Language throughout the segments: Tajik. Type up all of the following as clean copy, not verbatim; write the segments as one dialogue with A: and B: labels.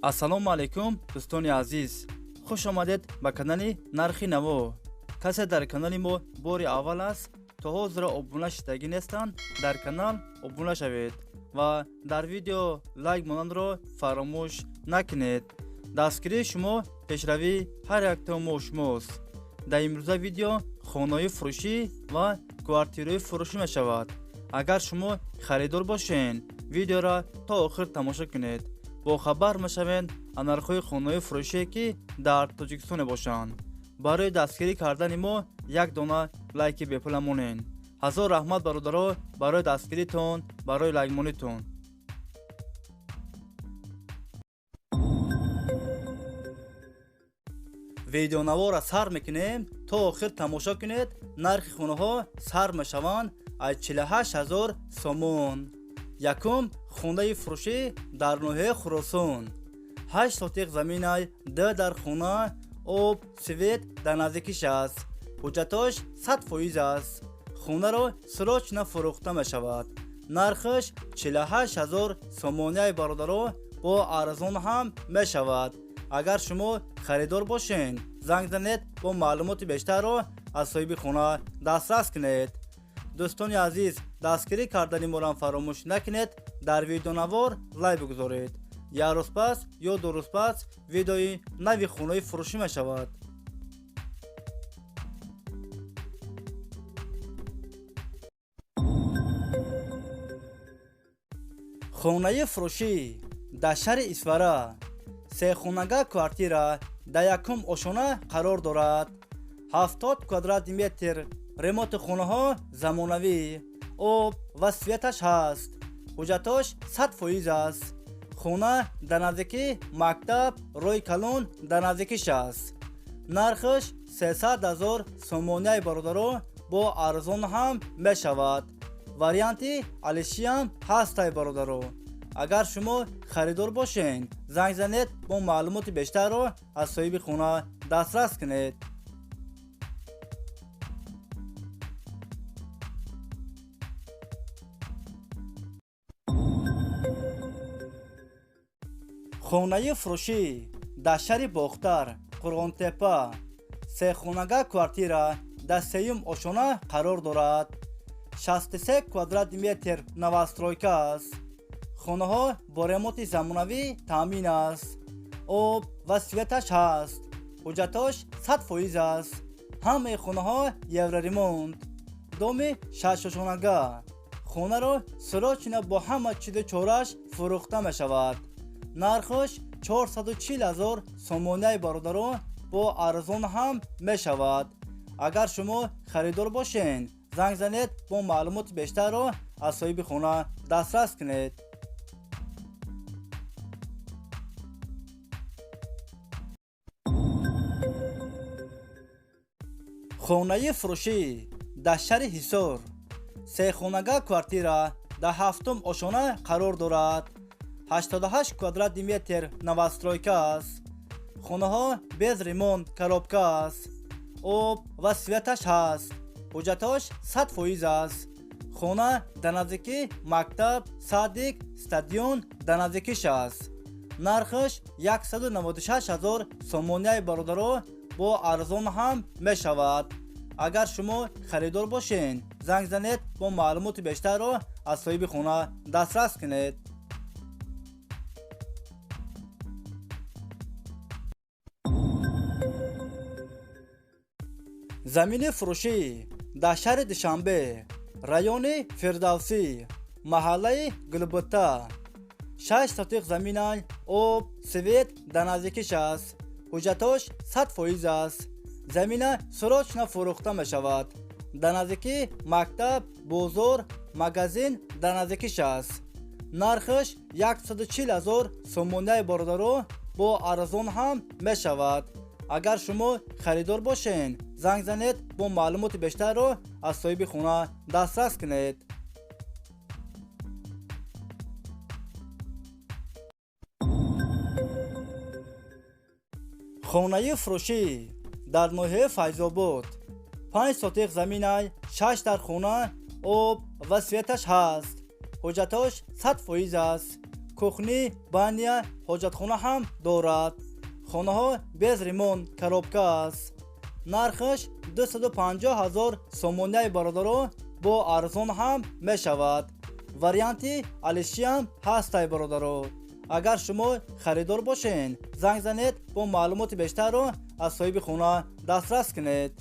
A: Ассалому алайкум, дӯстони азиз, хуш омадед ба канали Нархи Наво. Касе дар канали мо бори аввал аст, то ҳозира обуна шидагӣ нестанд, дар канал обуна шавед ва дар видео лайк монандро фаромӯш накунед. Дастгирии шумо пешравии ҳар якто мо шумост. Дар имрӯза видео хонаҳои фурӯшӣ ва квартираҳои фурӯшӣ мешавад. Агар шумо харидор бошед, видеоро то охир тамошо кунед, бохабар мешавед аз нархҳои хонаҳои фурӯшие, ки дар Тоҷикистон мебошанд. Барои дастгирӣ кардани мо як дона лайки бепула монед. Ҳазор раҳмат, бародаро, барои дастгиритон, барои лайкмонитон. Видеонаворро сар мекунем, то охир тамошо кунед. Нархи хонаҳо сар мешаванд аз 48 ҳазор сомон. Якум хонаи фурӯшӣ дар ноҳияи Хуросон, 8 сотиқ заминай, д дар хона, об, свет дар наздикиш аст. Ҳуҷҷатош 100% аст. Хонаро срочно фурӯхта мешавад. Нархаш 48 ҳазор сомонияи, бародаро, бо арзон ҳам мешавад. Агар шумо харидор бошед, занг занед, бо маълумоти бештарро аз соҳиби хона дастрас кунед. Дӯстони азиз, дастгирӣ кардани моро фаромӯш накунед, дар видеонавор лайк бигузоред. Як рӯз пас ё 2 рӯз пас видеои нави хонаи фурӯшӣ мешавад. Хонаи фурӯшӣ дар шаҳри Исфара, сехонага квартира дар якум ошона қарор дорад. 70 квадрати метр, ремонти хонаҳо замонавӣ, об ва светаш ҳаст. Ҳуҷҷатош 100% аст. Хона дар наздикӣ мактаб, роҳи калон дар наздикиш аст. Нархаш 300 ҳазор сомонияи, бародаро, бо арзон ҳам мешавад. Варианти алишиам ҳастай, бародаро. Агар шумо харидор бошед, занг занед, бо маълумоти бештарро аз соҳиби хона дастрас кунед. Хонаи фурӯшӣ дар шаҳри Бохтар, Қурғонтепа, сехонага квартира дар сеюм ошона қарор дорад. 63 квадрати метр, новостройка аст. Хонаҳо бо ремонти замонавӣ таъмин аст. Об ва светаш ҳаст. Ҳуҷҷатош 100% аст. Ҳамаи хонаҳо евроремонт. Доми шашошонага. Хонаро срочно бо ҳама чизу чорааш фурӯхта мешавад. Нархаш 440 ҳазор сомонияи, бародаро, бо арзон ҳам мешавад. Агар шумо харидор бошед, занг занед, бо маълумоти бештарро аз соҳиби хона дастрас кунед. Хонаи фурӯшӣ дар шаҳри Ҳисор, сехонага квартира дар ҳафтум ошона қарор дорад. 88 квадрати метр, новостройка аст. Хонаҳо без ремонт, коробка аст. Об ва светаш ҳаст. Ҳуҷҷатош 100% аст. Хона дар наздикӣ мактаб, садик, стадион дар наздикиш аст. Нархаш 196 ҳазор сомонияи, бародаро, бо арзон ҳам мешавад. Агар шумо харидор бошед, занг занед, бо маълумоти бештарро аз соҳиби хона дастрас кунед. Замини фурӯшӣ дар шаҳри Душанбе, райони Фирдавсӣ, маҳаллаи Гулбута, 6 сотиқ заминай, об, свет дар наздикиш аст. Ҳуҷҷатош 100% аст. Замина срочно фурӯхта мешавад. Дар наздикӣ мактаб, бозор, магазин дар наздикиш аст. Нархаш 140 ҳазор сомонияи, бародаро, бо арзон ҳам мешавад. Агар шумо харидор бошед, занг занед, бо маълумоти бештарро аз соҳиби хона дастрас кунед. Хонаи фурӯшӣ дар ноҳияи Файзобод, 5 сотиқ заминай, шаш дар хона, об ва светаш ҳаст. Ҳуҷҷатош 100% аст. Кухни, баня, ҳоҷатхона ҳам дорад. Хонаҳо без ремонт, коробка аст. Нархаш 250 000 сомонияи бародаро, бо арзон ҳам мешавад. Варианти алишиам ҳастай бародаро. Агар шумо харидор бошед, занг занед, бо маълумоти бештарро аз соҳиби хона дастрас кунед.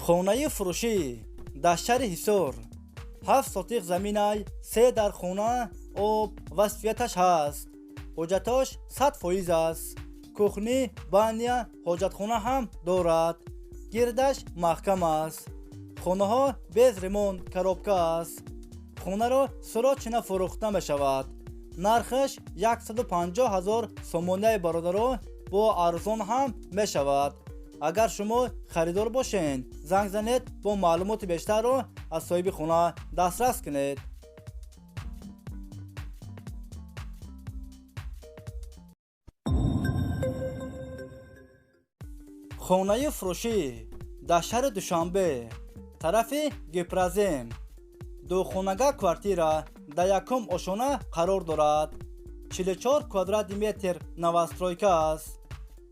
A: Хонаи фурӯшӣ дар шаҳри Ҳисор, 7 сотиқ заминай, се дар хона, об ва светаш ҳаст. Ҳуҷҷатош 100% аст. Кухни, баня, ҳоҷатхона ҳам дорад. Гирдаш маҳкам аст. Хонаҳо без ремонт, коробка аст. Хонаро срочно фурӯхта мешавад. Нархаш 150 000 сомонияи бародаро, бо арзон ҳам мешавад. Агар шумо харидор бошед, занг занед, бо маълумоти бештарро аз соҳиби хона дастрас кунед. Хонаи фурӯшӣ дар шаҳри Душанбе, тарафи Гипрозем, духонага квартира дар якум ошона қарор дорад. 44 квадрати метр, новостройка аст.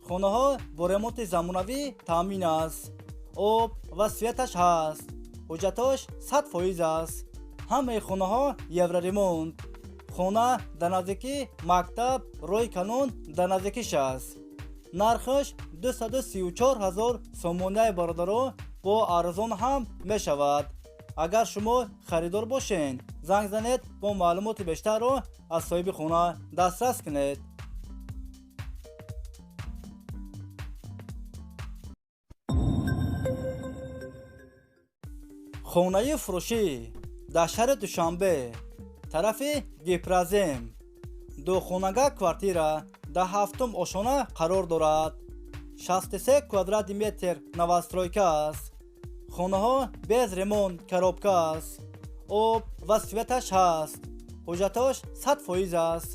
A: Хонаҳо бо ремонти замонавӣ таъмин аст. Об ва светаш ҳаст. Ҳуҷҷатош 100% аст. Ҳамаи хонаҳо евроремонт. Хона дар наздикӣ мактаб, роҳи калон дар наздикиш аст. Нархаш 234 000 сомонияи бародаро, бо арзон ҳам мешавад. Агар шумо харидор бошед, занг занед, бо маълумоти бештарро аз соҳиби хона дастрас кунед. Хонаи фурӯшӣ дар шаҳри Душанбе, тарафи Гипрозем, духонага квартира дар ҳафтум ошона қарор дорад. 63 квадрати метр, новостройка аст. Хонаҳо без ремонт, коробка аст. Об ва светаш ҳаст. Ҳуҷҷатош 100% аст.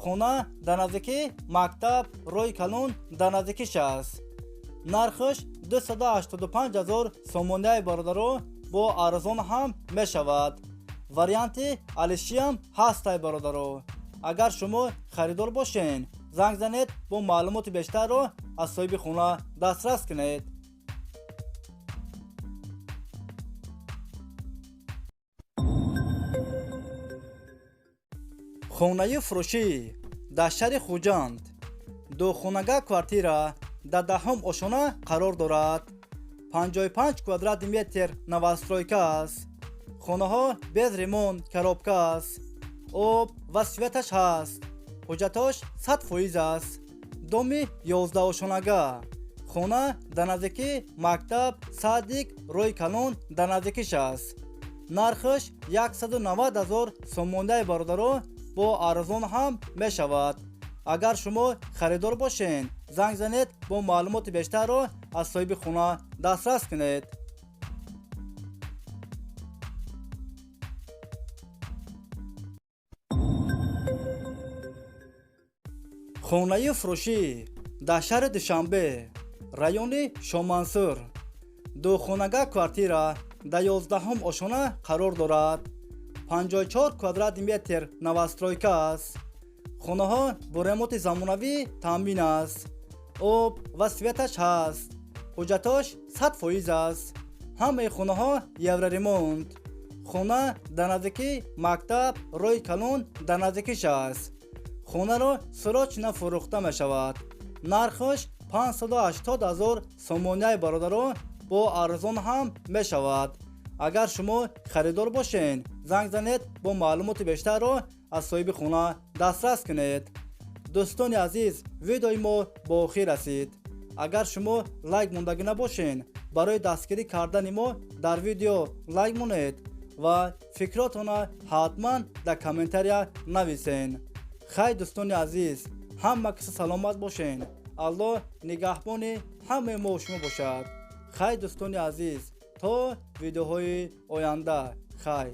A: Хона дар наздикӣ мактаб, роҳи калон дар наздикиш аст. Нархаш 285 000 сомонияи бародаро, бо арзон ҳам мешавад. Варианти алишиам ҳастай бародаро. Агар шумо харидор бошед, занг занед, бо маълумоти бештарро аз соҳиби хона дастрас кунед. Хонаи фурӯшӣ дар шаҳри Хуҷанд, духонага квартира дар даҳум ошона қарор дорад. 55 квадрати метр, новостройка аст. Хонаҳо без ремонт, коробка аст. Об ва светаш ҳаст. Ҳуҷҷатош 100% аст. Доми 11-ошонага. Хона дар наздикӣ мактаб, садик, роҳи калон дар наздикиш аст. Нархаш 190 000 сомонияи бародаро, бо арзон ҳам мешавад. Агар шумо харидор бошед, занг занед, бо маълумоти бештарро аз соҳиби хона дастрас кунед. Хонаи фурӯшӣ дар шаҳри Душанбе, райони Шомансур, духонага квартира дар 11-ум ошона қарор дорад. 54 квадрати метр, новостройка аст. Хонаҳо бо ремонти замонавӣ таъмин аст. Об ва светаш ҳаст. Ҳуҷҷатош 100% аст. Ҳамаи хонаҳо евроремонт. Хона дар наздикӣ мактаб, роҳи калон дар наздикиш аст. Хонаро срочно фурӯхта мешавад. Нархаш 580 000 сомонияи бародаро, бо арзон ҳам мешавад. Агар шумо харидор бошед, занг занед, бо маълумоти бештарро аз соҳиби хона дастрас кунед. Дӯстони азиз, видеои мо ба охир расид. Агар шумо лайк мондагӣ набошед, барои дастгирӣ кардани мо дар видео лайк монед ва фикротонро ҳатман дар комментария нависен. Хай, дӯстони азиз, ҳама киса саломат бошед. Аллоҳ нигаҳбони ҳамаи мо шумо бошад. Хай, дӯстони азиз, то видеоҳои оянда, хай.